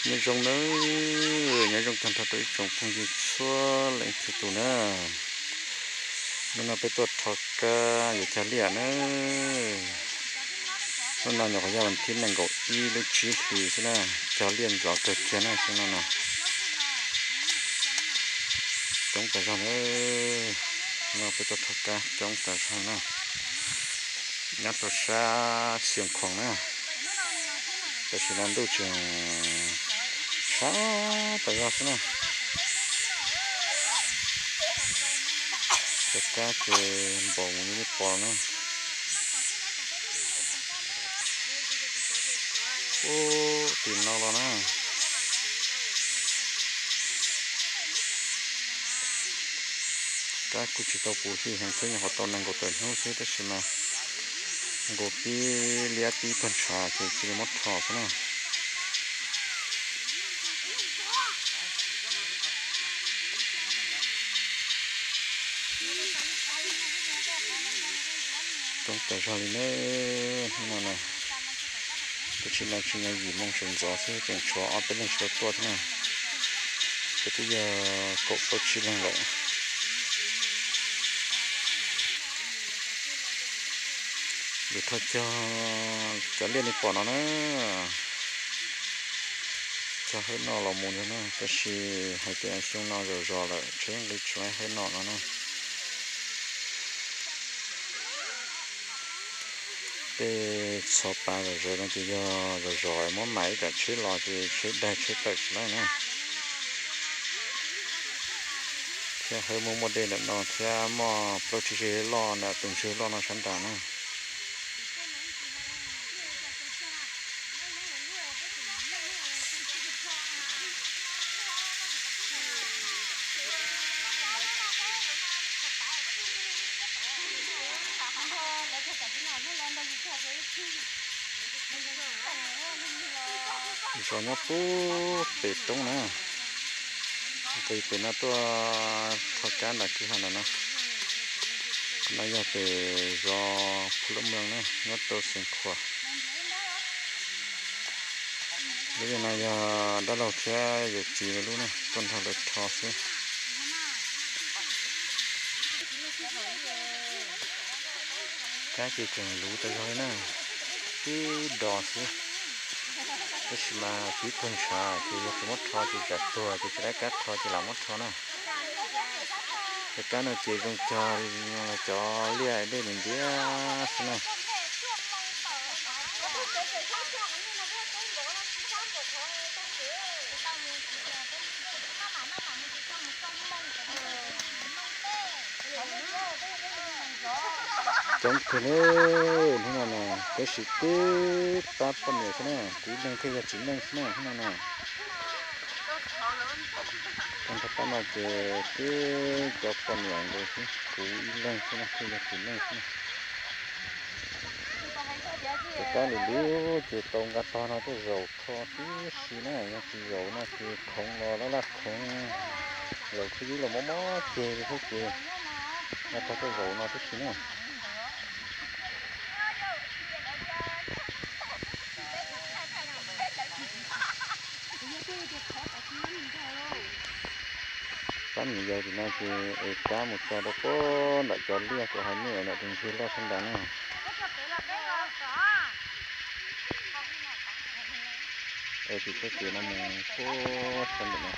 Nyob zoo nawb, nyob zoo tag nrho rau ib tsoom phooj ywg txhua leej txhua tus na. Hnub no peb tuaj rho kab yuav cog liaj na. Hnub no nyuam qhuav yog vas thib nees nkaum ib lub tsib hlis xwb na, cog liaj ntxov kawg kiag na xyoo no na. Coob tas zog na, no peb tuaj rho kab coob tas zog na. Nyob rau sab Xiav Khuam na, tam sim no ntuj tseem sab tas zog xwb na. Cov kab ces npaum li nej pom na. Ub, tim no los na. Kab kuj tsis tau puv hli heev thiab, nyuam qhuav tau nees nkaum tawm hnub xwb tab sis mas nkaus pib liab pib pawg ntshav ces cia li muab rho xwb na. Coob tas zog li na, hnub no na, twb tsis noj tsis nyob, yim moo sawv ntxov xwb tseem tshuav ob peb leeg tsis tau tuaj thiab na. Ces twb yog kaum plaub tsib leeg lawm. Yuav rho cog cov liaj nej pom no na, cog hawb no los mus ntag na, tab sis hais tias xyoo no zom zos lawm tsheb nqis tsis laib hawb no no na. Tej txhos pas zom zaws no ces yog zom zos muab mam ib tsam tsheb los ces tsheb daig tsheb tawm tsis laib na. Thiab hawb muaj muaj dej ntawm no thiab muaj plaub tsib zej loj ntawm tus ntswg loj no sab nrad na. Zos nyob pub pem roob na, nqis pem no tuaj rho kab nram kwj ha ntawm no. Qhov no yog pem zos Phu Lab Mloog na, nyob rau Xeev Khuam. Lub no yog dab laug thiab yawm txiv lawv lub na, tuaj nrog lawv rho xwb. Kab ces tseem luv tas zog li na, tib dos xwb. Tab sis mas pib pawg ntshav ces yog tsis muab rho ces tsam tuag ces tsis laib kab rho ces lam muab rho na. Cov kab no ces zoo cog cov liaj dej ntiav xwb na. Coob kawg na, hnub no na, tab sis tib pab poj niam xwb na, kuv ib leeg thiaj yog txiv neej xwb na hnub no na. Tag nrho pab no ces tib cov poj niam nkaus xwb, kuv ib leeg xwb na thiaj yog txiv neej xwb na. Cov kab lwm lub ces tau nqa tog no tuaj zaum rho tib si na, yog tsis zaum no ces khoov los laj laj khoov, zaum khwb yib los mob mob ceg li thiab ces nqa tog tuaj zaum no tib si na. Pab niam yau tim no ces ev kab mus tso rau puag nram cov liaj kuv hais nej ntawm tus ntswg loj sab nrad na. Ev tim txoj kev no mus puag sab nram no.